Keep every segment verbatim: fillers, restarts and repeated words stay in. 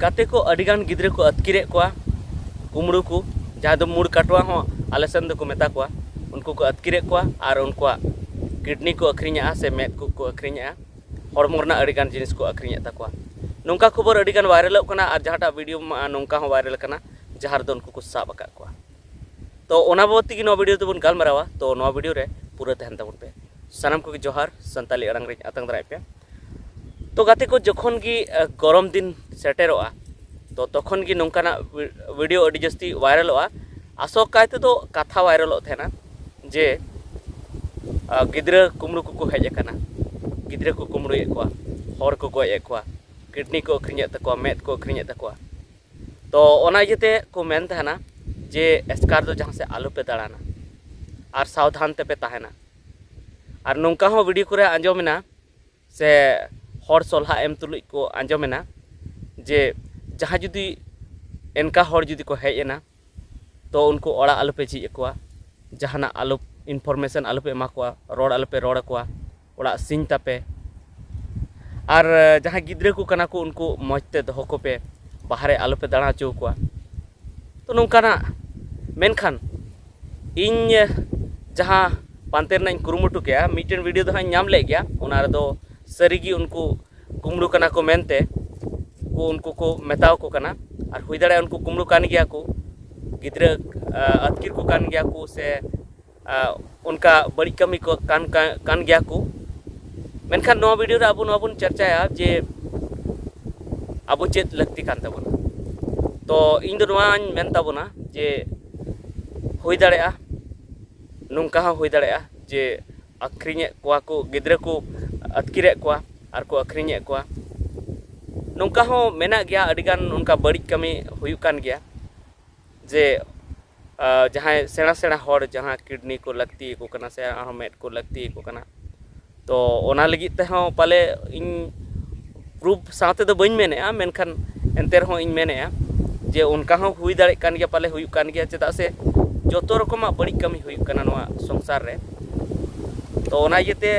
ᱜᱟᱛᱮ ᱠᱚ ᱟᱹᱰᱤᱜᱟᱱ ᱜᱤᱫᱽᱨᱟᱹ ᱠᱚ ᱟᱹᱛᱠᱤᱨᱮᱫ ᱠᱚᱣᱟ, ᱠᱩᱢᱵᱽᱲᱩ ᱠᱚ, ᱡᱟᱦᱟᱸ ᱫᱚ ᱢᱩᱲ ᱠᱟᱴᱣᱟ ᱦᱚᱸ ᱟᱞᱮ ᱥᱮᱱ ᱫᱚᱠᱚ ᱢᱮᱛᱟ ᱠᱚᱣᱟ, ᱩᱱᱠᱩ ᱠᱚ ᱟᱹᱛᱠᱤᱨᱮᱫ ᱠᱚᱣᱟ ᱟᱨ ᱩᱱᱠᱩᱣᱟᱜ ᱠᱤᱰᱱᱤ ᱠᱚ ᱟᱹᱠᱷᱨᱤᱧᱮᱫᱼᱟ ᱥᱮ ᱢᱮᱫ ᱠᱚᱠᱚ ᱟᱹᱠᱷᱨᱤᱧᱮᱫᱼᱟ, ᱦᱚᱲᱢᱚ ᱨᱮᱱᱟᱜ ᱟᱹᱰᱤᱜᱟᱱ ᱡᱤᱱᱤᱥ ᱠᱚ ᱟᱹᱠᱷᱨᱤᱧᱮᱫ ᱛᱟᱠᱚᱣᱟ᱾ ᱱᱚᱝᱠᱟ ᱠᱷᱚᱵᱚᱨ ᱟᱹᱰᱤᱜᱟᱱ ᱵᱷᱟᱭᱨᱟᱞᱚᱜ ᱠᱟᱱᱟ ᱟᱨ ᱡᱟᱦᱟᱸᱴᱟᱜ ᱵᱷᱤᱰᱤᱭᱳ ᱢᱟ ᱱᱚᱝᱠᱟ ᱦᱚᱸ ᱵᱷᱟᱭᱨᱟᱞ ᱠᱟᱱᱟ, ᱡᱟᱦᱟᱸ ᱨᱮᱫᱚ ᱩᱱᱠᱩ ᱠᱚ ᱥᱟᱵ ᱟᱠᱟᱫ ᱠᱚᱣᱟ᱾ ᱛᱚ ᱚᱱᱟ ᱵᱟᱵᱚᱫ ᱛᱮᱜᱮ ᱱᱚᱣᱟ ᱵᱷᱤᱰᱤᱭᱳ ᱫᱚᱵᱚᱱ ᱜᱟᱞᱢᱟᱨᱟᱣᱟ᱾ ᱛᱚ ᱱᱚᱣᱟ ᱵᱷᱤᱰᱤᱭᱳ ᱨᱮ ᱯᱩᱨᱟᱹ ᱛᱟᱦᱮᱱ ᱛᱟᱵᱚᱱ ᱯᱮ᱾ ᱥᱟᱱᱟᱢ ᱠᱚᱜᱮ ᱡᱚᱦᱟᱨ, ᱥᱟᱱᱛᱟᱞᱤ ᱟᱲᱟᱝ ᱨᱤᱧ ᱟᱛᱟᱝ ᱫᱟᱨᱟᱭᱮᱫ ᱯᱮᱭᱟ᱾ ᱛᱚ ᱜᱟᱛᱮ ᱠᱚ, ᱡᱚᱠᱷᱚᱱ ᱜᱮ ᱟᱸ, ᱜᱚᱨᱚᱢ ᱫᱤᱱ ᱥᱮᱴᱮᱨᱚᱜᱼᱟ, ᱛᱚ ᱛᱚᱠᱷᱚᱱ ᱜᱮ ᱱᱚᱝᱠᱟᱱᱟᱜ ᱵᱷᱤ- ᱵᱷᱤᱰᱤᱭᱳ ᱟᱹᱰᱤ ᱡᱟᱹᱥᱛᱤ ᱵᱷᱟᱭᱨᱟᱞᱚᱜᱼᱟ᱾ ᱟᱥᱚᱠᱟᱭ ᱛᱮᱫᱚ ᱠᱟᱛᱷᱟ ᱵᱷᱟᱭᱨᱟᱞᱚᱜ ᱛᱟᱦᱮᱱᱟ ᱡᱮ ᱟᱸ, ᱜᱤᱫᱽᱨᱟᱹ ᱠᱩᱢᱵᱽᱲᱩ ᱠᱚᱠᱚ ᱦᱮᱡ ᱟᱠᱟᱱᱟ, ᱜᱤᱫᱽᱨᱟᱹ ᱠᱚ ᱠᱩᱢᱵᱽᱲᱩᱭᱮᱫ ᱠᱚᱣᱟ, ᱦᱚᱲ ᱠᱚ ᱜᱚᱡ ᱮᱫ ᱠᱚᱣᱟ, ᱠᱤᱰᱱᱤ ᱠᱚ ᱟᱹᱠᱷᱨᱤᱧᱮᱫ ᱛᱟᱠᱚᱣᱟ, ᱢᱮᱫ ᱠᱚ ᱟᱹᱠᱷᱨᱤᱧᱮᱫ ᱛᱟᱠᱚᱣᱟ᱾ ᱛᱚ ᱚᱱᱟ ᱤᱭᱟᱹᱛᱮ ᱠᱚ ᱢᱮᱱ ᱛᱟᱦᱮᱱᱟ ᱡᱮ ᱮᱥᱠᱟᱨ ᱫᱚ ᱡᱟᱦᱟᱸ ᱥᱮᱫ ᱟᱞᱚᱯᱮ ᱫᱟᱬᱟᱱᱟ ᱟᱨ ᱥᱟᱵᱫᱷᱟᱱ ᱛᱮᱯᱮ ᱛᱟᱦᱮᱱᱟ᱾ ᱟᱨ ᱱᱚᱝᱠᱟ ᱦᱚᱸ ᱵᱷᱤᱰᱤᱭᱳ ᱠᱚᱨᱮ ᱟᱸᱡᱚᱢᱮᱱᱟ ᱥᱮ ᱦᱚᱲ ᱥᱚᱞᱦᱟ ᱮᱢ ᱛᱩᱞᱩᱡ ᱠᱚ ᱟᱸᱡᱚᱢᱮᱱᱟ ᱡᱮ ᱡᱟᱦᱟᱸᱭ ᱡᱩᱫᱤ ᱮᱱᱠᱟ ᱦᱚᱲ ᱡᱩᱫᱤ ᱠᱚ ᱦᱮᱡ ᱮᱱᱟ, ᱛᱚ ᱩᱱᱠᱩ ᱚᱲᱟᱜ ᱟᱞᱚᱯᱮ ᱡᱷᱤᱡ ᱟᱠᱚᱣᱟ, ᱡᱟᱦᱟᱱᱟᱜ ᱟᱞᱚ, ᱤᱱᱯᱷᱚᱨᱢᱮᱥᱚᱱ ᱟᱞᱚᱯᱮ ᱮᱢᱟ ᱠᱚᱣᱟ, ᱨᱚᱲ ᱟᱞᱚᱯᱮ ᱨᱚᱲ ᱟᱠᱚᱣᱟ, ᱚᱲᱟᱜ ᱥᱤᱧ ᱛᱟᱯᱮ᱾ ᱟᱨ ᱡᱟᱦᱟᱸᱭ ᱜᱤᱫᱽᱨᱟᱹ ᱠᱚ ᱠᱟᱱᱟ ᱠᱚ, ᱩᱱᱠᱩ ᱢᱚᱡᱽ ᱛᱮ ᱫᱚᱦᱚ ᱠᱚᱯᱮ, ᱵᱟᱦᱨᱮ ᱟᱞᱚᱯᱮ ᱫᱟᱬᱟ ᱦᱚᱪᱚ ᱟᱠᱚᱣᱟ᱾ ᱛᱚ ᱱᱚᱝᱠᱟᱱᱟᱜ, ᱢᱮᱱᱠᱷᱟᱱ ᱤᱧ ᱡᱟᱦᱟᱸ ᱯᱟᱱᱛᱮ ᱨᱮᱱᱟᱜ ᱤᱧ ᱠᱩᱨᱩᱢᱩᱴᱩ ᱠᱮᱜᱼᱟ, ᱢᱤᱫᱴᱮᱱ ᱵᱷᱤᱰᱤᱭᱳ ᱫᱚ ᱦᱟᱸᱜ ᱤᱧ ᱧᱟᱢ ᱞᱮᱫ ᱜᱮᱭᱟ, ᱚᱱᱟ ᱨᱮᱫᱚ ᱥᱟᱹᱨᱤᱜᱮ ᱩᱱᱠᱩ ᱠᱩᱢᱵᱽᱲᱩ ᱠᱟᱱᱟ ᱠᱚ ᱢᱮᱱᱛᱮ ᱠᱚ, ᱩᱱᱠᱩ ᱠᱚ ᱢᱮᱛᱟᱣ ᱠᱚ ᱠᱟᱱᱟ᱾ ᱟᱨ ᱦᱩᱭ ᱫᱟᱲᱮᱭᱟᱜᱼᱟ ᱩᱱᱠᱩ ᱠᱩᱢᱵᱽᱲᱩ ᱠᱟᱱ ᱜᱮᱭᱟ ᱠᱚ, ᱜᱤᱫᱽᱨᱟᱹ ᱟᱸ, ᱟᱹᱛᱠᱤᱨ ᱠᱚ ᱠᱟᱱ ᱜᱮᱭᱟ ᱠᱚ, ᱥᱮ ᱟᱸ, ᱚᱱᱠᱟ ᱵᱟᱹᱲᱤᱡ ᱠᱟᱹᱢᱤ ᱠᱚ ᱠᱟᱱ, ᱠᱟᱱ, ᱠᱟᱱ ᱜᱮᱭᱟ ᱠᱚ᱾ ᱢᱮᱱᱠᱷᱟᱱ ᱱᱚᱣᱟ ᱵᱷᱤᱰᱤᱭᱳ ᱨᱮ ᱟᱵᱚ ᱱᱚᱣᱟ ᱵᱚᱱ ᱪᱟᱨᱪᱟᱭᱟ ᱡᱮ ᱟᱵᱚ ᱪᱮᱫ ᱞᱟᱹᱠᱛᱤ ᱠᱟᱱ ᱛᱟᱵᱚᱱᱟ᱾ ᱛᱚ ᱤᱧ ᱫᱚ ᱱᱚᱣᱟᱧ ᱢᱮᱱ ᱛᱟᱵᱚᱱᱟ ᱡᱮ ᱦᱩᱭ ᱫᱟᱲᱮᱭᱟᱜᱼᱟ, ᱱᱚᱝᱠᱟ ᱦᱚᱸ ᱦᱩᱭ ᱫᱟᱲᱮᱭᱟᱜᱼᱟ ᱡᱮ ᱟᱹᱠᱷᱨᱤᱧᱮᱫ ᱠᱚᱣᱟ ᱠᱚ, ᱜᱤᱫᱽᱨᱟᱹ ᱠᱚ ᱟᱹᱛᱠᱤᱨᱮᱫ ᱠᱚᱣᱟ ᱟᱨ ᱠᱚ ᱟᱹᱠᱷᱨᱤᱧᱮᱫ ᱠᱚᱣᱟ᱾ ᱱᱚᱝᱠᱟ ᱦᱚᱸ ᱢᱮᱱᱟᱜ ᱜᱮᱭᱟ, ᱟᱹᱰᱤᱜᱟᱱ ᱚᱱᱠᱟ ᱵᱟᱹᱲᱤᱡ ᱠᱟᱹᱢᱤ ᱦᱩᱭᱩᱜ ᱠᱟᱱ ᱜᱮᱭᱟ᱾ ᱡᱮ ᱟᱸ, ᱡᱟᱦᱟᱸᱭ ᱥᱮᱬᱟ ᱥᱮᱬᱟ ᱦᱚᱲ, ᱡᱟᱦᱟᱸ ᱠᱤᱰᱱᱤ ᱠᱚ ᱞᱟᱹᱠᱛᱤ ᱟᱠᱚ ᱠᱟᱱᱟ ᱥᱮ ᱟᱨᱦᱚᱸ ᱢᱮᱫ ᱠᱚ ᱞᱟᱹᱠᱛᱤ ᱟᱠᱚ ᱠᱟᱱᱟ, ᱛᱚ ᱚᱱᱟ ᱞᱟᱹᱜᱤᱫ ᱛᱮᱦᱚᱸ ᱯᱟᱞᱮ ᱤᱧ ᱯᱨᱩᱯᱷ ᱥᱟᱶᱛᱮ ᱫᱚ ᱵᱟᱹᱧ ᱢᱮᱱᱮᱫᱼᱟ, ᱢᱮᱱᱠᱷᱟᱱ ᱮᱱᱛᱮ ᱨᱮᱦᱚᱸ ᱤᱧ ᱢᱮᱱᱮᱫᱼᱟ ᱡᱮ ᱚᱱᱠᱟ ᱦᱚᱸ ᱦᱩᱭ ᱫᱟᱲᱮᱭᱟᱜ ᱠᱟᱱ ᱜᱮᱭᱟ, ᱯᱟᱞᱮ ᱦᱩᱭᱩᱜ ᱠᱟᱱ ᱜᱮᱭᱟ᱾ ᱪᱮᱫᱟᱜ ᱥᱮ ᱡᱚᱛᱚ ᱨᱚᱠᱚᱢᱟᱜ ᱵᱟᱹᱲᱤᱡ ᱠᱟᱹᱢᱤ ᱦᱩᱭᱩᱜ ᱠᱟᱱᱟ ᱱᱚᱣᱟ ᱥᱚᱝᱥᱟᱨ ᱨᱮ᱾ ᱛᱚ ᱚᱱᱟ ᱤᱭᱟᱹᱛᱮ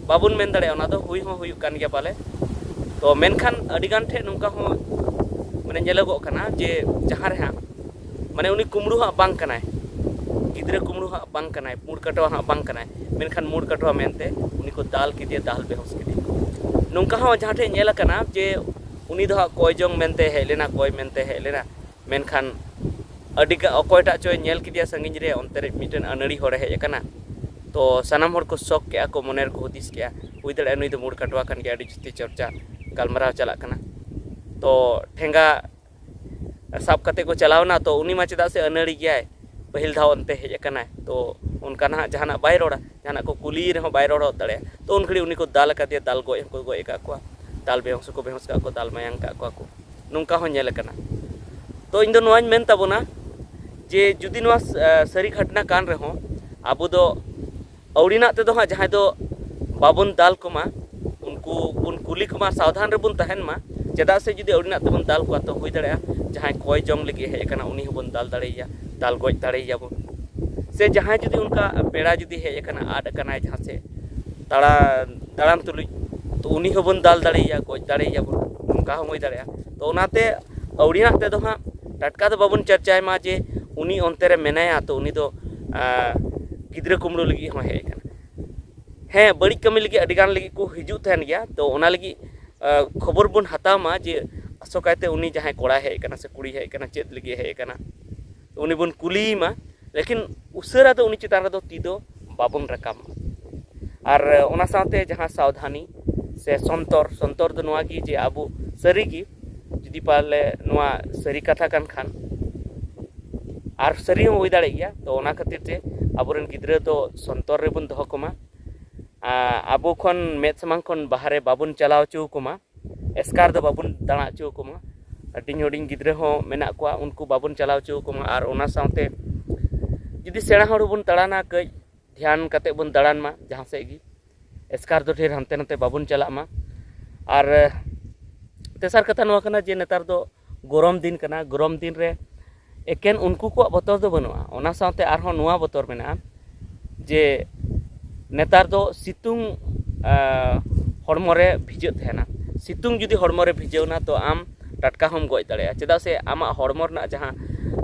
ᱵᱟᱵᱚᱱ ᱢᱮᱱ ᱫᱟᱲᱮᱭᱟᱜᱼᱟ, ᱚᱱᱟ ᱫᱚ ᱦᱩᱭ ᱦᱚᱸ ᱦᱩᱭᱩᱜ ᱠᱟᱱ ᱜᱮᱭᱟ ᱯᱟᱞᱮ᱾ ᱛᱚ ᱢᱮᱱᱠᱷᱟᱱ ᱟᱹᱰᱤᱜᱟᱱ ᱴᱷᱮᱱ ᱱᱚᱝᱠᱟ ᱦᱚᱸ ᱢᱟᱱᱮ ᱧᱮᱞᱚᱜᱚᱜ ᱠᱟᱱᱟ ᱡᱮ ᱡᱟᱦᱟᱸ ᱨᱮ ᱦᱟᱸᱜ ᱢᱟᱱᱮ ᱩᱱᱤ ᱠᱩᱢᱲᱩ ᱦᱟᱸᱜ ᱵᱟᱝ ᱠᱟᱱᱟᱭ, ᱜᱤᱫᱽᱨᱟᱹ ᱠᱩᱢᱲᱩ ᱦᱟᱸᱜ ᱵᱟᱝ ᱠᱟᱱᱟᱭ, ᱢᱩᱲ ᱠᱟᱴᱣᱟ ᱦᱟᱸᱜ ᱵᱟᱝ ᱠᱟᱱᱟᱭ, ᱢᱮᱱᱠᱷᱟᱱ ᱢᱩᱲ ᱠᱟᱴᱣᱟ ᱢᱮᱱᱛᱮ ᱩᱱᱤ ᱠᱚ ᱫᱟᱞ ᱠᱮᱫᱮᱭᱟ, ᱫᱟᱞ ᱵᱮᱦᱚᱥ ᱠᱮᱫᱮᱭᱟ᱾ ᱱᱚᱝᱠᱟ ᱦᱚᱸ ᱡᱟᱦᱟᱸ ᱴᱷᱮᱡ ᱧᱮᱞ ᱟᱠᱟᱱᱟ ᱡᱮ ᱩᱱᱤ ᱫᱚ ᱦᱟᱸᱜ ᱠᱚᱭ ᱡᱚᱝ ᱢᱮᱱᱛᱮ ᱦᱮᱡ ᱞᱮᱱᱟ, ᱠᱚᱭ ᱢᱮᱱᱛᱮ ᱦᱮᱡ ᱞᱮᱱᱟ, ᱢᱮᱱᱠᱷᱟᱱ ᱟᱹᱰᱤ ᱜᱟ- ᱚᱠᱚᱭᱴᱟᱜ ᱪᱚᱭ ᱧᱮᱞ ᱠᱮᱫᱮᱭᱟ ᱥᱟᱺᱜᱤᱧ ᱨᱮ, ᱚᱱᱛᱮ ᱨᱮ ᱢᱤᱫᱴᱮᱱ ᱟᱹᱱᱟᱹᱲᱤ ᱦᱚᱲᱮ ᱦᱮᱡ ᱟᱠᱟᱱᱟ᱾ ᱛᱚ ᱥᱟᱱᱟᱢ ᱦᱚᱲ ᱠᱚ ᱥᱚᱠ ᱠᱮᱜᱼᱟ ᱠᱚ, ᱢᱚᱱᱮ ᱨᱮᱠᱚ ᱦᱩᱫᱤᱥ ᱠᱮᱜᱼᱟ, ᱦᱩᱭ ᱫᱟᱲᱮᱭᱟᱜᱼᱟ ᱱᱩᱭ ᱫᱚ ᱢᱩᱲ ᱠᱟᱴᱣᱟ ᱠᱟᱱ ᱜᱮᱭᱟ, ᱟᱹᱰᱤ ᱡᱟᱹᱥᱛᱤ ᱪᱚᱨᱪᱟ ᱜᱟᱞᱢᱟᱨᱟᱣ ᱪᱟᱞᱟᱜ ᱠᱟᱱᱟ᱾ ᱛᱚ ᱴᱷᱮᱸᱜᱟ ᱥᱟᱵ ᱠᱟᱛᱮ ᱠᱚ ᱪᱟᱞᱟᱣ ᱮᱱᱟ᱾ ᱛᱚ ᱩᱱᱤ ᱢᱟ ᱪᱮᱫᱟᱜ ᱥᱮ ᱟᱹᱱᱟᱹᱲᱤ ᱜᱮᱭᱟᱭ, ᱯᱟᱹᱦᱤᱞ ᱫᱷᱟᱣ ᱚᱱᱛᱮ ᱦᱮᱡ ᱟᱠᱟᱱᱟᱭ, ᱛᱚ ᱚᱱᱠᱟ ᱱᱟᱦᱟᱜ ᱡᱟᱦᱟᱱᱟᱜ ᱵᱟᱭ ᱨᱚᱲᱟ, ᱡᱟᱦᱟᱱᱟᱜ ᱠᱚ ᱠᱩᱞᱤᱭᱮ ᱨᱮᱦᱚᱸ ᱵᱟᱭ ᱨᱚᱲ ᱦᱚᱫ ᱫᱟᱲᱮᱭᱟᱜᱼᱟ᱾ ᱛᱚ ᱩᱱ ᱜᱷᱟᱹᱲᱤᱡ ᱩᱱᱤ ᱠᱚ ᱫᱟᱞ ᱟᱠᱟᱫᱮᱭᱟ, ᱫᱟᱞ ᱜᱚᱡ ᱦᱚᱸᱠᱚ ᱜᱚᱡ ᱟᱠᱟᱫ ᱠᱚᱣᱟ, ᱫᱟᱞ ᱵᱮᱦᱚᱸᱥ ᱦᱚᱸᱠᱚ ᱵᱮᱦᱚᱸᱥ ᱟᱠᱟᱫ ᱠᱚᱣᱟ, ᱫᱟᱞ ᱢᱟᱭᱟᱝ ᱟᱠᱟᱫ ᱠᱚᱣᱟ ᱠᱚ, ᱱᱚᱝᱠᱟ ᱦᱚᱸ ᱧᱮᱞ ᱟᱠᱟᱱᱟ᱾ ᱛᱚ ᱤᱧ ᱫᱚ ᱱᱚᱣᱟᱧ ᱢᱮᱱ ᱛᱟᱵᱚᱱᱟ ᱡᱮ ᱡᱩᱫᱤ ᱱᱚᱣᱟ ᱥ- ᱟ, ᱥᱟᱹᱨᱤ ᱜᱷᱚᱴᱱᱟ ᱠᱟᱱ ᱨᱮᱦᱚᱸ, ᱟᱵᱚ ᱫᱚ ᱟᱹᱣᱲᱤᱱᱟᱜ ᱛᱮᱫᱚ ᱦᱟᱸᱜ ᱡᱟᱦᱟᱸᱭ ᱫᱚ ᱵᱟᱵᱚᱱ ᱫᱟᱞ ᱠᱚᱢᱟ, ᱩᱱᱠᱩ ᱵᱚᱱ ᱠᱩᱞᱤ ᱠᱚᱢᱟ, ᱥᱟᱵᱫᱷᱟᱱ ᱨᱮᱵᱚᱱ ᱛᱟᱦᱮᱱ ᱢᱟ᱾ ᱪᱮᱫᱟᱜ ᱥᱮ ᱡᱩᱫᱤ ᱟᱹᱣᱲᱤᱱᱟᱜ ᱛᱮᱵᱚᱱ ᱫᱟᱞ ᱠᱚᱣᱟ, ᱛᱚ ᱦᱩᱭ ᱫᱟᱲᱮᱭᱟᱜᱼᱟ ᱡᱟᱦᱟᱸᱭ ᱠᱚᱭ ᱡᱚᱝ ᱞᱟᱹᱜᱤᱫ ᱦᱮᱡ ᱟᱠᱟᱱᱟ, ᱩᱱᱤ ᱦᱚᱸᱵᱚᱱ ᱫᱟᱞ ᱫᱟᱲᱮᱭᱟᱭᱟ, ᱫᱟᱞ ᱜᱚᱡ ᱫᱟᱲᱮᱭᱟᱵᱚᱱ᱾ ᱥᱮ ᱡᱟᱦᱟᱸᱭ ᱡᱩᱫᱤ ᱚᱱᱠᱟ ᱯᱮᱲᱟ ᱡᱩᱫᱤ ᱦᱮᱡ ᱟᱠᱟᱱᱟ, ᱟᱫ ᱟᱠᱟᱱᱟᱭ ᱡᱟᱦᱟᱸ ᱥᱮᱫ, ᱛᱟᱲᱟ- ᱛᱟᱲᱟᱢ ᱛᱩᱞᱩᱡ, ᱛᱚ ᱩᱱᱤ ᱦᱚᱸᱵᱚᱱ ᱫᱟᱞ ᱫᱟᱲᱮᱭᱟᱭᱟ, ᱜᱚᱡ ᱫᱟᱲᱮᱭᱟᱵᱚᱱ, ᱚᱱᱠᱟ ᱦᱚᱸ ᱦᱩᱭ ᱫᱟᱲᱮᱭᱟᱜᱼᱟ᱾ ᱛᱚ ᱚᱱᱟᱛᱮ ᱟᱹᱣᱲᱤᱱᱟᱜ ᱛᱮᱫᱚ ᱦᱟᱸᱜ ᱴᱟᱴᱠᱟ ᱫᱚ ᱵᱟᱵᱚᱱ ᱪᱟᱨᱪᱟᱭ ᱢᱟ ᱡᱮ ᱩᱱᱤ ᱚᱱᱛᱮ ᱨᱮ ᱢᱮᱱᱟᱭᱟ, ᱛᱚ ᱩᱱᱤ ᱫᱚ ᱟ, ᱜᱤᱫᱽᱨᱟᱹ ᱠᱩᱢᱲᱩ ᱞᱟᱹᱜᱤᱫ ᱦᱚᱸ ᱦᱮᱡ ᱟᱠᱟᱱᱟ᱾ ᱦᱮᱸ, ᱵᱟᱹᱲᱤᱡ ᱠᱟᱹᱢᱤ ᱞᱟᱹᱜᱤᱫ ᱟᱹᱰᱤ ᱜᱟᱱ ᱞᱟᱹᱜᱤᱫ ᱠᱚ ᱦᱤᱡᱩᱜ ᱛᱟᱦᱮᱱ ᱜᱮᱭᱟ᱾ ᱛᱚ ᱚᱱᱟ ᱞᱟᱹᱜᱤᱫ ᱟ, ᱠᱷᱚᱵᱚᱨ ᱵᱚᱱ ᱦᱟᱛᱟᱣ ᱢᱟ ᱡᱮ ᱟᱥᱚᱠᱟᱭᱛᱮ ᱩᱱᱤ ᱡᱟᱦᱟᱸᱭ ᱠᱚᱲᱟᱭ ᱦᱮᱡ ᱟᱠᱟᱱᱟ ᱥᱮ ᱠᱩᱲᱤᱭ ᱦᱮᱡ ᱟᱠᱟᱱᱟ, ᱪᱮᱫ ᱞᱟᱹᱜᱤᱫ ᱮ ᱦᱮᱡ ᱟᱠᱟᱱᱟ, ᱩᱱᱤ ᱵᱚᱱ ᱠᱩᱞᱤᱭᱮ ᱢᱟ᱾ ᱞᱮᱠᱤᱱ ᱩᱥᱟᱹᱨᱟ ᱫᱚ ᱩᱱᱤ ᱪᱮᱛᱟᱱ ᱨᱮᱫᱚ ᱛᱤ ᱫᱚ ᱵᱟᱵᱚᱱ ᱨᱟᱠᱟᱵ ᱢᱟ᱾ ᱟᱨ ᱚᱱᱟ ᱥᱟᱶᱛᱮ ᱡᱟᱦᱟᱸ ᱥᱟᱵᱫᱷᱟᱱᱤ ᱥᱮ ᱥᱚᱱᱛᱚᱨ, ᱥᱚᱱᱛᱚᱨ ᱫᱚ ᱱᱚᱣᱟ ᱜᱮ ᱡᱮ ᱟᱵᱚ ᱥᱟᱹᱨᱤ ᱜᱮ ᱡᱩᱫᱤ ᱯᱟᱞᱮ ᱱᱚᱣᱟ ᱥᱟᱹᱨᱤ ᱠᱟᱛᱷᱟ ᱠᱟᱱ ᱠᱷᱟᱱ, ᱟᱨ ᱥᱟᱹᱨᱤ ᱦᱚᱸ ᱦᱩᱭ ᱫᱟᱲᱮᱭᱟᱜ ᱜᱮᱭᱟ, ᱛᱚ ᱚᱱᱟ ᱠᱷᱟᱹᱛᱤᱨ ᱛᱮ ᱟᱵᱚᱨᱮᱱ ᱜᱤᱫᱽᱨᱟᱹ ᱫᱚ ᱥᱚᱱᱛᱚᱨ ᱨᱮᱵᱚᱱ ᱫᱚᱦᱚ ᱠᱚᱢᱟ᱾ ᱟ, ᱟᱵᱚ ᱠᱷᱚᱱ ᱢᱮᱫ ᱥᱟᱢᱟᱝ ᱠᱷᱚᱱ ᱵᱟᱦᱨᱮ ᱵᱟᱵᱚᱱ ᱪᱟᱞᱟᱣ ᱦᱚᱪᱚ ᱟᱠᱚ ᱢᱟ, ᱮᱥᱠᱟᱨ ᱫᱚ ᱵᱟᱵᱚᱱ ᱫᱟᱬᱟ ᱦᱚᱪᱚ ᱟᱠᱚ ᱢᱟ᱾ ᱦᱩᱰᱤᱧ ᱦᱩᱰᱤᱧ ᱜᱤᱫᱽᱨᱟᱹ ᱦᱚᱸ ᱢᱮᱱᱟᱜ ᱠᱚᱣᱟ, ᱩᱱᱠᱩ ᱵᱟᱵᱚᱱ ᱪᱟᱞᱟᱣ ᱦᱚᱪᱚ ᱟᱠᱚ ᱢᱟ᱾ ᱟᱨ ᱚᱱᱟ ᱥᱟᱶᱛᱮ ᱡᱩᱫᱤ ᱥᱮᱬᱟ ᱦᱚᱲ ᱦᱚᱸᱵᱚᱱ ᱫᱟᱬᱟᱱᱟ, ᱠᱟᱹᱡ ᱫᱷᱮᱭᱟᱱ ᱠᱟᱛᱮ ᱵᱚᱱ ᱫᱟᱬᱟᱱ ᱢᱟ ᱡᱟᱦᱟᱸ ᱥᱮᱫ ᱜᱮ, ᱮᱥᱠᱟᱨ ᱫᱚ ᱰᱷᱮᱨ ᱦᱟᱱᱛᱮ ᱱᱟᱛᱮ ᱵᱟᱵᱚᱱ ᱪᱟᱞᱟᱜ ᱢᱟ᱾ ᱟᱨ ᱛᱮᱥᱟᱨ ᱠᱟᱛᱷᱟ ᱱᱚᱣᱟ ᱠᱟᱱᱟ ᱡᱮ ᱱᱮᱛᱟᱨ ᱫᱚ ᱜᱚᱨᱚᱢ ᱫᱤᱱ ᱠᱟᱱᱟ, ᱜᱚᱨᱚᱢ ᱫᱤᱱ ᱨᱮ ᱮᱠᱮᱱ ᱩᱱᱠᱩ ᱠᱚᱣᱟᱜ ᱵᱚᱛᱚᱨ ᱫᱚ ᱵᱟᱹᱱᱩᱜᱼᱟ, ᱚᱱᱟ ᱥᱟᱶᱛᱮ ᱟᱨᱦᱚᱸ ᱱᱚᱣᱟ ᱵᱚᱛᱚᱨ ᱢᱮᱱᱟᱜᱼᱟ ᱡᱮ ᱱᱮᱛᱟᱨ ᱫᱚ ᱥᱤᱛᱩᱝ ᱟ, ᱦᱚᱲᱢᱚ ᱨᱮ ᱵᱷᱤᱡᱟᱹᱜ ᱛᱟᱦᱮᱱᱟ᱾ ᱥᱤᱛᱩᱝ ᱡᱩᱫᱤ ᱦᱚᱲᱢᱚ ᱨᱮ ᱵᱷᱤᱡᱟᱹᱣ ᱮᱱᱟ, ᱛᱚ ᱟᱢ ᱴᱟᱴᱠᱟ ᱦᱚᱸᱢ ᱜᱚᱡ ᱫᱟᱲᱮᱭᱟᱜᱼᱟ᱾ ᱪᱮᱫᱟᱜ ᱥᱮ ᱟᱢᱟᱜ ᱦᱚᱲᱢᱚ ᱨᱮᱱᱟᱜ ᱡᱟᱦᱟᱸ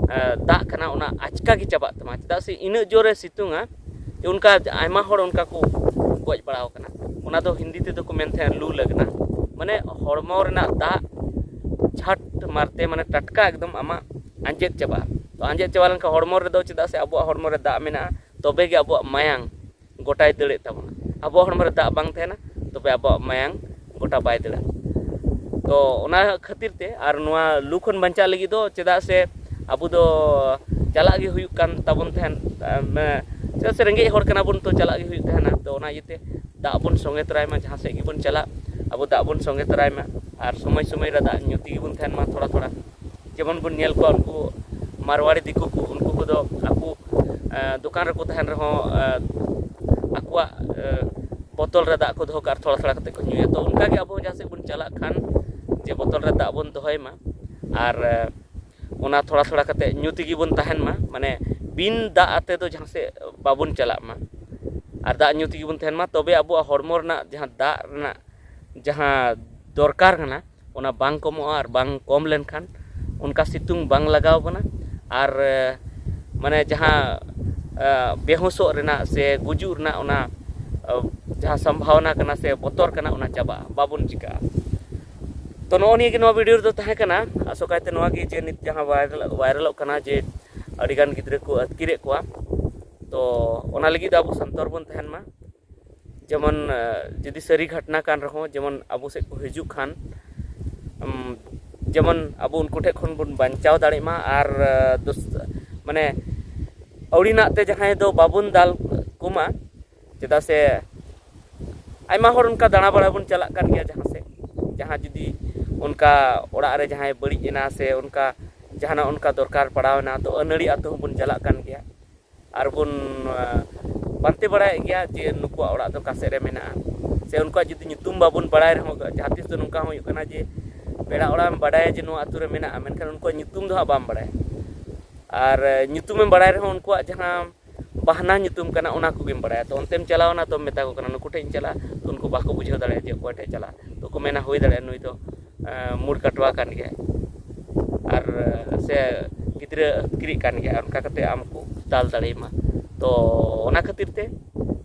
ᱫᱟᱜ ᱠᱟᱱᱟ, ᱚᱱᱟ ᱟᱪᱠᱟ ᱜᱮ ᱪᱟᱵᱟᱜ ᱛᱟᱢᱟ᱾ ᱪᱮᱫᱟᱜ ᱥᱮ ᱤᱱᱟᱹᱜ ᱡᱳᱨᱮ ᱥᱤᱛᱩᱝᱟ ᱡᱮ ᱚᱱᱠᱟ ᱟᱭᱢᱟ ᱦᱚᱲ ᱚᱱᱠᱟ ᱠᱚ ᱜᱚᱡ ᱵᱟᱲᱟᱣ ᱠᱟᱱᱟ᱾ ᱚᱱᱟ ᱫᱚ ᱦᱤᱱᱫᱤ ᱛᱮᱫᱚ ᱠᱚ ᱢᱮᱱ ᱛᱟᱦᱮᱸᱫ ᱞᱩ ᱞᱟᱜᱽᱱᱟ, ᱢᱟᱱᱮ ᱦᱚᱲᱢᱚ ᱨᱮᱱᱟᱜ ᱫᱟᱜ ᱡᱷᱟᱴ ᱢᱟᱨᱛᱮ, ᱢᱟᱱᱮ ᱴᱟᱴᱠᱟ ᱮᱠᱫᱚᱢ ᱟᱢᱟᱜ ᱟᱸᱡᱮᱫ ᱪᱟᱵᱟᱜᱼᱟ᱾ ᱛᱚ ᱟᱸᱡᱮᱫ ᱪᱟᱵᱟ ᱞᱮᱱᱠᱷᱟᱱ ᱦᱚᱲᱢᱚ ᱨᱮᱫᱚ, ᱪᱮᱫᱟᱜ ᱥᱮ ᱟᱵᱚᱣᱟᱜ ᱦᱚᱲᱢᱚ ᱨᱮ ᱫᱟᱜ ᱢᱮᱱᱟᱜᱼᱟ, ᱛᱚᱵᱮ ᱜᱮ ᱟᱵᱚᱣᱟᱜ ᱢᱟᱭᱟᱝ ᱜᱚᱴᱟᱭ ᱫᱟᱹᱲᱮᱫ ᱛᱟᱵᱚᱱᱟ᱾ ᱟᱵᱚᱣᱟᱜ ᱦᱚᱲᱢᱚ ᱨᱮ ᱫᱟᱜ ᱵᱟᱝ ᱛᱟᱦᱮᱱᱟ, ᱛᱚᱵᱮ ᱟᱵᱚᱣᱟᱜ ᱢᱟᱭᱟᱝ ᱜᱚᱴᱟ ᱵᱟᱭ ᱫᱟᱹᱲᱟ᱾ ᱛᱚ ᱚᱱᱟ ᱠᱷᱟᱹᱛᱤᱨ ᱛᱮ, ᱟᱨ ᱱᱚᱣᱟ ᱞᱩ ᱠᱷᱚᱱ ᱵᱟᱧᱪᱟᱜ ᱞᱟᱹᱜᱤᱫ ᱫᱚ, ᱪᱮᱫᱟᱜ ᱥᱮ ᱟᱵᱚ ᱫᱚ ᱪᱟᱞᱟᱜ ᱜᱮ ᱦᱩᱭᱩᱜ ᱠᱟᱱ ᱛᱟᱵᱚᱱ ᱛᱟᱦᱮᱱ, ᱪᱮᱫᱟᱜ ᱥᱮ ᱨᱮᱸᱜᱮᱡ ᱦᱚᱲ ᱠᱟᱱᱟ ᱵᱚᱱ, ᱛᱚ ᱪᱟᱞᱟᱜ ᱜᱮ ᱦᱩᱭᱩᱜ ᱛᱟᱦᱮᱱᱟ᱾ ᱛᱚ ᱚᱱᱟ ᱤᱭᱟᱹᱛᱮ ᱫᱟᱜ ᱵᱚᱱ ᱥᱚᱸᱜᱮ ᱛᱚᱨᱟᱭ ᱢᱟ, ᱡᱟᱦᱟᱸ ᱥᱮᱫ ᱜᱮᱵᱚᱱ ᱪᱟᱞᱟᱜ ᱟᱵᱚ ᱫᱟᱜ ᱵᱚᱱ ᱥᱚᱸᱜᱮ ᱛᱚᱨᱟᱭ ᱢᱟ, ᱟᱨ ᱥᱚᱢᱚᱭ ᱥᱚᱢᱚᱭ ᱨᱮ ᱫᱟᱜ ᱧᱩ ᱛᱮᱜᱮ ᱵᱚᱱ ᱛᱟᱦᱮᱱ ᱢᱟ ᱛᱷᱚᱲᱟ ᱛᱷᱚᱲᱟ᱾ ᱡᱮᱢᱚᱱ ᱵᱚᱱ ᱧᱮᱞ ᱠᱚᱣᱟ ᱩᱱᱠᱩ ᱢᱟᱨᱣᱟᱲᱤ ᱫᱤᱠᱩ ᱠᱚ, ᱩᱱᱠᱩ ᱠᱚᱫᱚ ᱟᱠᱚ ᱫᱚᱠᱟᱱ ᱨᱮᱠᱚ ᱛᱟᱦᱮᱱ ᱨᱮᱦᱚᱸ ᱟᱠᱚᱣᱟᱜ ᱵᱚᱛᱚᱞ ᱨᱮ ᱫᱟᱜ ᱠᱚ ᱫᱚᱦᱚ ᱠᱟᱜᱼᱟ, ᱟᱨ ᱛᱷᱚᱲᱟ ᱛᱷᱚᱲᱟ ᱠᱟᱛᱮ ᱠᱚ ᱧᱩᱭᱟ᱾ ᱛᱚ ᱚᱱᱠᱟ ᱜᱮ ᱟᱵᱚ ᱦᱚᱸ ᱡᱟᱦᱟᱸ ᱥᱮᱫ ᱵᱚᱱ ᱪᱟᱞᱟᱜ ᱠᱷᱟᱱ, ᱡᱮ ᱵᱚᱛᱚᱞ ᱨᱮ ᱫᱟᱜ ᱵᱚᱱ ᱫᱚᱦᱚᱭ ᱢᱟ, ᱟᱨ ᱚᱱᱟ ᱛᱷᱚᱲᱟ ᱛᱷᱚᱲᱟ ᱠᱟᱛᱮ ᱧᱩ ᱛᱮᱜᱮ ᱵᱚᱱ ᱛᱟᱦᱮᱱ ᱢᱟ, ᱢᱟᱱᱮ ᱵᱤᱱ ᱫᱟᱜ ᱟᱛᱮ ᱫᱚ ᱡᱟᱦᱟᱸ ᱥᱮᱫ ᱵᱟᱵᱚᱱ ᱪᱟᱞᱟᱜ ᱢᱟ, ᱟᱨ ᱫᱟᱜ ᱧᱩ ᱛᱮᱜᱮ ᱵᱚᱱ ᱛᱟᱦᱮᱱ ᱢᱟ᱾ ᱛᱚᱵᱮ ᱟᱵᱚᱣᱟᱜ ᱦᱚᱲᱢᱚ ᱨᱮᱱᱟᱜ ᱡᱟᱦᱟᱸ ᱫᱟᱜ ᱨᱮᱱᱟᱜ ᱡᱟᱦᱟᱸ ᱫᱚᱨᱠᱟᱨ ᱠᱟᱱᱟ, ᱚᱱᱟ ᱵᱟᱝ ᱠᱚᱢᱚᱜᱼᱟ, ᱟᱨ ᱵᱟᱝ ᱠᱚᱢ ᱞᱮᱱᱠᱷᱟᱱ ᱚᱱᱠᱟ ᱥᱤᱛᱩᱝ ᱵᱟᱝ ᱞᱟᱜᱟᱣ ᱵᱚᱱᱟ, ᱟᱨ ᱢᱟᱱᱮ ᱡᱟᱦᱟᱸ ᱵᱮᱦᱩᱥᱚᱜ ᱨᱮᱱᱟᱜ ᱥᱮ ᱜᱩᱡᱩᱜ ᱨᱮᱱᱟᱜ ᱚᱱᱟ ᱡᱟᱦᱟᱸ ᱥᱚᱢᱵᱷᱟᱵᱚᱱᱟ ᱠᱟᱱᱟ ᱥᱮ ᱵᱚᱛᱚᱨ ᱠᱟᱱᱟ, ᱚᱱᱟ ᱪᱟᱵᱟᱜᱼᱟ, ᱵᱟᱵᱚᱱ ᱪᱤᱠᱟᱹᱜᱼᱟ᱾ ᱛᱚ ᱱᱚᱜᱼᱚ ᱱᱤᱭᱟᱹ ᱜᱮ ᱱᱚᱣᱟ ᱵᱷᱤᱰᱤᱭᱳ ᱨᱮᱫᱚ ᱛᱟᱦᱮᱸ ᱠᱟᱱᱟ᱾ ᱟᱥᱚᱠᱟᱭᱛᱮ ᱱᱚᱣᱟ ᱜᱮ ᱡᱮ ᱱᱤᱛ ᱡᱟᱦᱟᱸ ᱵᱷᱟᱭᱨᱟᱞᱚᱜ ᱠᱟᱱᱟ, ᱡᱮ ᱟᱹᱰᱤᱜᱟᱱ ᱜᱤᱫᱽᱨᱟᱹ ᱠᱚ ᱟᱹᱛᱠᱤᱨᱮᱫ ᱠᱚᱣᱟ, ᱛᱚ ᱚᱱᱟ ᱞᱟᱹᱜᱤᱫ ᱫᱚ ᱟᱵᱚ ᱥᱚᱱᱛᱚᱨ ᱵᱚᱱ ᱛᱟᱦᱮᱱ ᱢᱟ᱾ ᱡᱮᱢᱚᱱ ᱡᱩᱫᱤ ᱥᱟᱹᱨᱤ ᱜᱷᱚᱴᱱᱟ ᱠᱟᱱ ᱨᱮᱦᱚᱸ, ᱡᱮᱢᱚᱱ ᱟᱵᱚ ᱥᱮᱫ ᱠᱚ ᱦᱤᱡᱩᱜ ᱠᱷᱟᱱ, ᱡᱮᱢᱚᱱ ᱟᱵᱚ ᱩᱱᱠᱩ ᱴᱷᱮᱱ ᱠᱷᱚᱱ ᱵᱚᱱ ᱵᱟᱧᱪᱟᱣ ᱫᱟᱲᱮᱜ ᱢᱟ, ᱟᱨ ᱫᱚᱥ ᱢᱟᱱᱮ ᱟᱹᱣᱲᱤᱱᱟᱜ ᱛᱮ ᱡᱟᱦᱟᱸᱭ ᱫᱚ ᱵᱟᱵᱚᱱ ᱫᱟᱞ ᱠᱚᱢᱟ᱾ ᱪᱮᱫᱟᱜ ᱥᱮ ᱟᱭᱢᱟ ᱦᱚᱲ ᱚᱱᱠᱟ ᱫᱟᱬᱟ ᱵᱟᱲᱟ ᱵᱚᱱ ᱪᱟᱞᱟᱜ ᱠᱟᱱ ᱜᱮᱭᱟ ᱡᱟᱦᱟᱸ ᱥᱮᱫ, ᱡᱟᱦᱟᱸ ᱡᱩᱫᱤ ᱚᱱᱠᱟ ᱚᱲᱟᱜ ᱨᱮ ᱡᱟᱦᱟᱸᱭ ᱵᱟᱹᱲᱤᱡ ᱮᱱᱟ ᱥᱮ ᱚᱱᱠᱟ ᱡᱟᱦᱟᱱᱟᱜ ᱚᱱᱠᱟ ᱫᱚᱨᱠᱟᱨ ᱯᱟᱲᱟᱣ ᱮᱱᱟ, ᱛᱚ ᱟᱹᱱᱟᱹᱲᱤ ᱟᱹᱛᱩ ᱦᱚᱸᱵᱚᱱ ᱪᱟᱞᱟᱜ ᱠᱟᱱ ᱜᱮᱭᱟ᱾ ᱟᱨ ᱵᱚᱱ ᱯᱟᱱᱛᱮ ᱵᱟᱲᱟᱭᱮᱫ ᱜᱮᱭᱟ ᱡᱮ ᱱᱩᱠᱩᱣᱟᱜ ᱚᱲᱟᱜ ᱫᱚ ᱚᱠᱟ ᱥᱮᱫ ᱨᱮ ᱢᱮᱱᱟᱜᱼᱟ, ᱥᱮ ᱩᱱᱠᱩᱣᱟᱜ ᱡᱩᱫᱤ ᱧᱩᱛᱩᱢ ᱵᱟᱵᱚᱱ ᱵᱟᱲᱟᱭ ᱨᱮᱦᱚᱸ, ᱡᱟᱦᱟᱸ ᱛᱤᱥ ᱫᱚ ᱱᱚᱝᱠᱟ ᱦᱚᱸ ᱦᱩᱭᱩᱜ ᱠᱟᱱᱟ ᱡᱮ ᱯᱮᱲᱟ ᱚᱲᱟᱜ ᱮᱢ ᱵᱟᱰᱟᱭᱟ ᱡᱮ ᱱᱚᱣᱟ ᱟᱹᱛᱩ ᱨᱮ ᱢᱮᱱᱟᱜᱼᱟ, ᱢᱮᱱᱠᱷᱟᱱ ᱩᱱᱠᱩᱣᱟᱜ ᱧᱩᱛᱩᱢ ᱫᱚ ᱦᱟᱸᱜ ᱵᱟᱢ ᱵᱟᱲᱟᱭᱟ᱾ ᱟᱨ ᱧᱩᱛᱩᱢᱮᱢ ᱵᱟᱲᱟᱭ ᱨᱮᱦᱚᱸ ᱩᱱᱠᱩᱣᱟᱜ ᱡᱟᱦᱟᱸ ᱵᱟᱦᱱᱟ ᱧᱩᱛᱩᱢ ᱠᱟᱱᱟ, ᱚᱱᱟ ᱠᱚᱜᱮᱢ ᱵᱟᱲᱟᱭᱟ᱾ ᱛᱚ ᱚᱱᱛᱮᱢ ᱪᱟᱞᱟᱣᱱᱟ, ᱛᱚᱢ ᱢᱮᱛᱟ ᱠᱚ ᱠᱟᱱᱟ ᱱᱩᱠᱩ ᱴᱷᱮᱱ ᱤᱧ ᱪᱟᱞᱟᱜᱼᱟ, ᱛᱚ ᱩᱱᱠᱩ ᱵᱟᱠᱚ ᱵᱩᱡᱷᱟᱹᱣ ᱫᱟᱲᱮᱭᱟᱜᱼᱟ ᱡᱮ ᱚᱠᱚᱭ ᱴᱷᱮᱱ ᱪᱟᱞᱟᱜᱼᱟ᱾ ᱛᱚ ᱠᱚ ᱢᱮᱱᱟ, ᱦᱩᱭ ᱫᱟᱲᱮᱭᱟᱜᱼᱟ ᱱᱩᱭ ᱫᱚ ᱢᱩᱲ ᱠᱟᱴᱣᱟ ᱠᱟᱱ ᱜᱮᱭᱟᱭ, ᱟᱨ ᱥᱮ ᱜᱤᱫᱽᱨᱟᱹ ᱟᱹᱛᱠᱤᱨᱤᱡ ᱠᱟᱱ ᱜᱮᱭᱟᱭ, ᱚᱱᱠᱟ ᱠᱟᱛᱮ ᱟᱢ ᱠᱚ ᱫᱟᱞ ᱫᱟᱲᱮᱭᱟᱢᱟ᱾ ᱛᱚ ᱚᱱᱟ ᱠᱷᱟᱹᱛᱤᱨ ᱛᱮ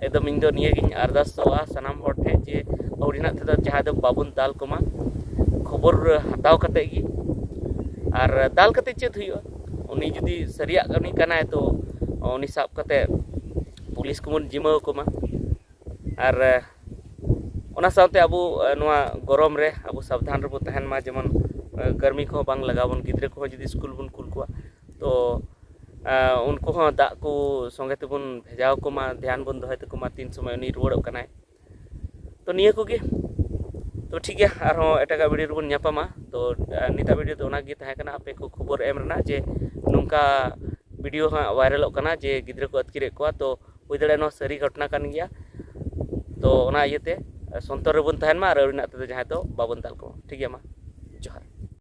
ᱮᱠᱫᱚᱢ ᱤᱧ ᱫᱚ ᱱᱤᱭᱟᱹ ᱜᱤᱧ ᱟᱨᱫᱟᱥᱚᱜᱼᱟ ᱥᱟᱱᱟᱢ ᱦᱚᱲ ᱴᱷᱮᱱ ᱡᱮ ᱟᱹᱣᱨᱤᱱᱟᱜ ᱛᱮᱫᱚ ᱡᱟᱦᱟᱸᱭ ᱫᱚ ᱵᱟᱵᱚᱱ ᱫᱟᱞ ᱠᱚᱢᱟ, ᱠᱷᱚᱵᱚᱨ ᱦᱟᱛᱟᱣ ᱠᱟᱛᱮ ᱜᱮ᱾ ᱟᱨ ᱫᱟᱞ ᱠᱟᱛᱮ ᱪᱮᱫ ᱦᱩᱭᱩᱜᱼᱟ? ᱩᱱᱤ ᱡᱩᱫᱤ ᱥᱟᱹᱨᱤᱭᱟᱜ ᱩᱱᱤ ᱠᱟᱱᱟᱭ, ᱛᱚ ᱩᱱᱤ ᱥᱟᱵ ᱠᱟᱛᱮ ᱯᱩᱞᱤᱥ ᱠᱚᱵᱚᱱ ᱡᱤᱢᱟᱹ ᱟᱠᱚ ᱢᱟ᱾ ᱟᱨ ᱚᱱᱟ ᱥᱟᱶᱛᱮ ᱟᱵᱚ ᱱᱚᱣᱟ ᱜᱚᱨᱚᱢ ᱨᱮ ᱟᱵᱚ ᱥᱟᱵᱫᱷᱟᱱ ᱨᱮᱵᱚ ᱛᱟᱦᱮᱱ ᱢᱟ, ᱡᱮᱢᱚᱱ ᱜᱟᱨᱢᱤ ᱠᱚᱦᱚᱸ ᱵᱟᱝ ᱞᱟᱜᱟᱣ ᱵᱚᱱ, ᱜᱤᱫᱽᱨᱟᱹ ᱠᱚᱦᱚᱸ ᱡᱩᱫᱤ ᱥᱠᱩᱞ ᱵᱚᱱ ᱠᱩᱞ ᱠᱚᱣᱟ, ᱛᱚ ᱩᱱᱠᱩ ᱦᱚᱸ ᱫᱟᱜ ᱠᱚ ᱥᱚᱸᱜᱮ ᱛᱮᱵᱚᱱ ᱵᱷᱮᱡᱟᱣ ᱟᱠᱚ ᱢᱟ, ᱫᱷᱮᱭᱟᱱ ᱵᱚᱱ ᱫᱚᱦᱚᱭ ᱛᱟᱠᱚ ᱢᱟ ᱛᱤᱱ ᱥᱚᱢᱚᱭ ᱩᱱᱤ ᱨᱩᱣᱟᱹᱲᱚᱜ ᱠᱟᱱᱟᱭ᱾ ᱛᱚ ᱱᱤᱭᱟᱹ ᱠᱚᱜᱮ᱾ ᱛᱚ ᱴᱷᱤᱠ ᱜᱮᱭᱟ, ᱟᱨᱦᱚᱸ ᱮᱴᱟᱜᱟᱜ ᱵᱷᱤᱰᱤᱭᱳ ᱨᱮᱵᱚᱱ ᱧᱟᱯᱟᱢᱟ᱾ ᱛᱚ ᱱᱤᱛᱟᱜ ᱵᱷᱤᱰᱤᱭᱳ ᱫᱚ ᱚᱱᱟᱜᱮ ᱛᱟᱦᱮᱸ ᱠᱟᱱᱟ, ᱟᱯᱮ ᱠᱚ ᱠᱷᱚᱵᱚᱨ ᱮᱢ ᱨᱮᱱᱟᱜ ᱡᱮ ᱱᱚᱝᱠᱟ ᱵᱷᱤᱰᱤᱭᱳ ᱦᱟᱸᱜ ᱵᱷᱟᱭᱨᱟᱞᱚᱜ ᱠᱟᱱᱟ ᱡᱮ ᱜᱤᱫᱽᱨᱟᱹ ᱠᱚ ᱟᱹᱛᱠᱤᱨᱮᱫ ᱠᱚᱣᱟ᱾ ᱛᱚ ᱦᱩᱭ ᱫᱟᱲᱮᱭᱟᱜᱼᱟ ᱱᱚᱣᱟ ᱥᱟᱹᱨᱤ ᱜᱷᱚᱴᱚᱱᱟ ᱠᱟᱱ ᱜᱮᱭᱟ᱾ ᱛᱚ ᱚᱱᱟ ᱤᱭᱟᱹᱛᱮ ᱥᱚᱱᱛᱚᱨ ᱨᱮᱵᱚᱱ ᱛᱟᱦᱮᱱ ᱢᱟ ᱟᱨ ᱟᱹᱣᱨᱤᱱᱟᱜ ᱛᱮᱫᱚ ᱡᱟᱦᱟᱸᱭ ᱫᱚ ᱵᱟᱵᱚᱱ ᱫᱟᱞ ᱠᱚᱢᱟ᱾ ᱴᱷᱤᱠ ᱜᱮᱭᱟ, ᱢᱟ᱾